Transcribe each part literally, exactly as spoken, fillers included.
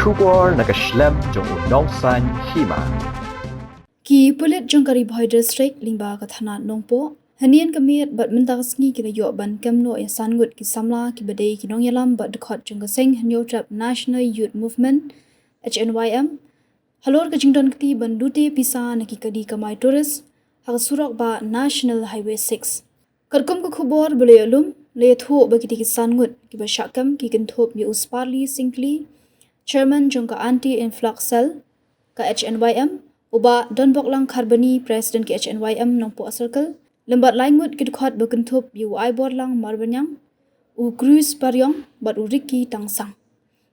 Khubor na ka shlem jong u nongsan hima. Ki pulit jong ka Ri Bhoi District lyngba ka thana Nongpoh, hynnin ka miet bad mynta ka sngi ki la ïoh ban kem noh ïa san ngut ki samla kiba dei ki nongïalam bad dkhot jong ka seng Hynñiewtrep National Youth Movement, H N Y M, halor ka jingdon kti ban lute pisa na ki kali kamai tourist ha ka surok bah National Highway six. Katkum ka khubor ba la ïoh lum, la ïathuh ba kitei ki san ngut kiba shah kem ki kynthup ïa u Sparly Syngkli, Chairman jong ka Anti Influx Cell ka H N Y M, u Bah Donboklang Kharbani, President ka H N Y M Nongpoh Circle, lem bad lai ngut ki dkhot ba kynthup ïa u Aiborlang Marbaniang, u Cruz Pariong bad u Ricky Tangsang.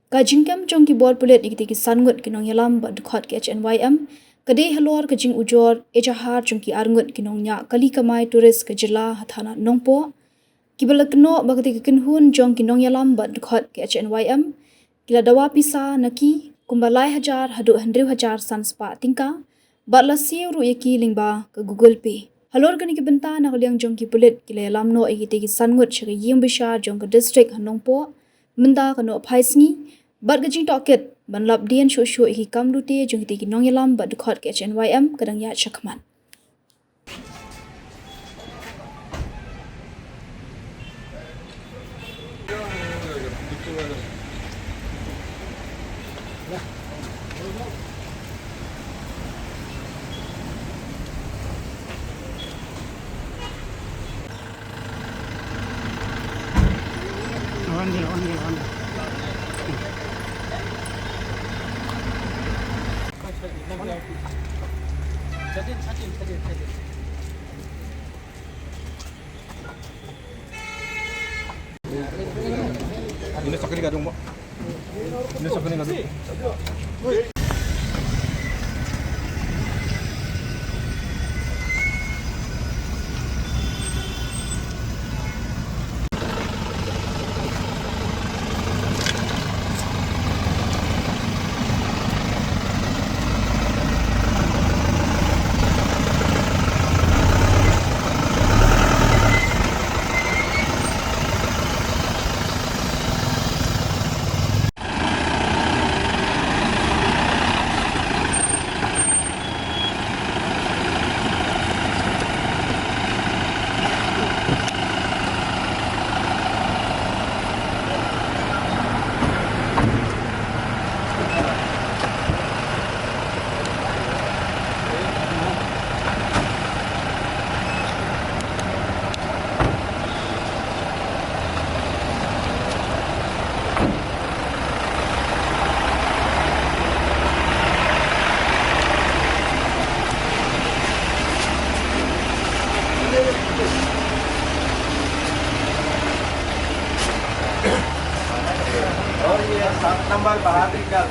Ka jingkem jong ki bor pulit ïa kitei ki san ngut ki nongïalam bad dkhot ka H N Y M ka dei halor ka jingujor ejahar jong ki ar ngut ki nongñiah kali kamai tourist ka jylla ha thana Nongpoh, kiba la kynnoh ba katei ka kynhun jong ki nongïalam bad dkhot ka H N Y M ki la dawa pisa na ki kumba lai hajar haduh hynriew hajar san spah tyngka bad la siew ruh ïa ki lyngba ka Google Pay. Halor kane ka bynta, na ka liang jong ki pulit ki la ïalam noh ïa kitei ki san ngut sha ka ïing bishar jong ka district ha Nongpoh mynta ka nohphai sngi, bad ka jingtohkit ban lap dien shuh shuh ïa ki kam lute jong kitei ki nongïalam bad dkhot ka H N Y M ka dang ïaid shakhmat. और ये सात नंबर बहादुर का।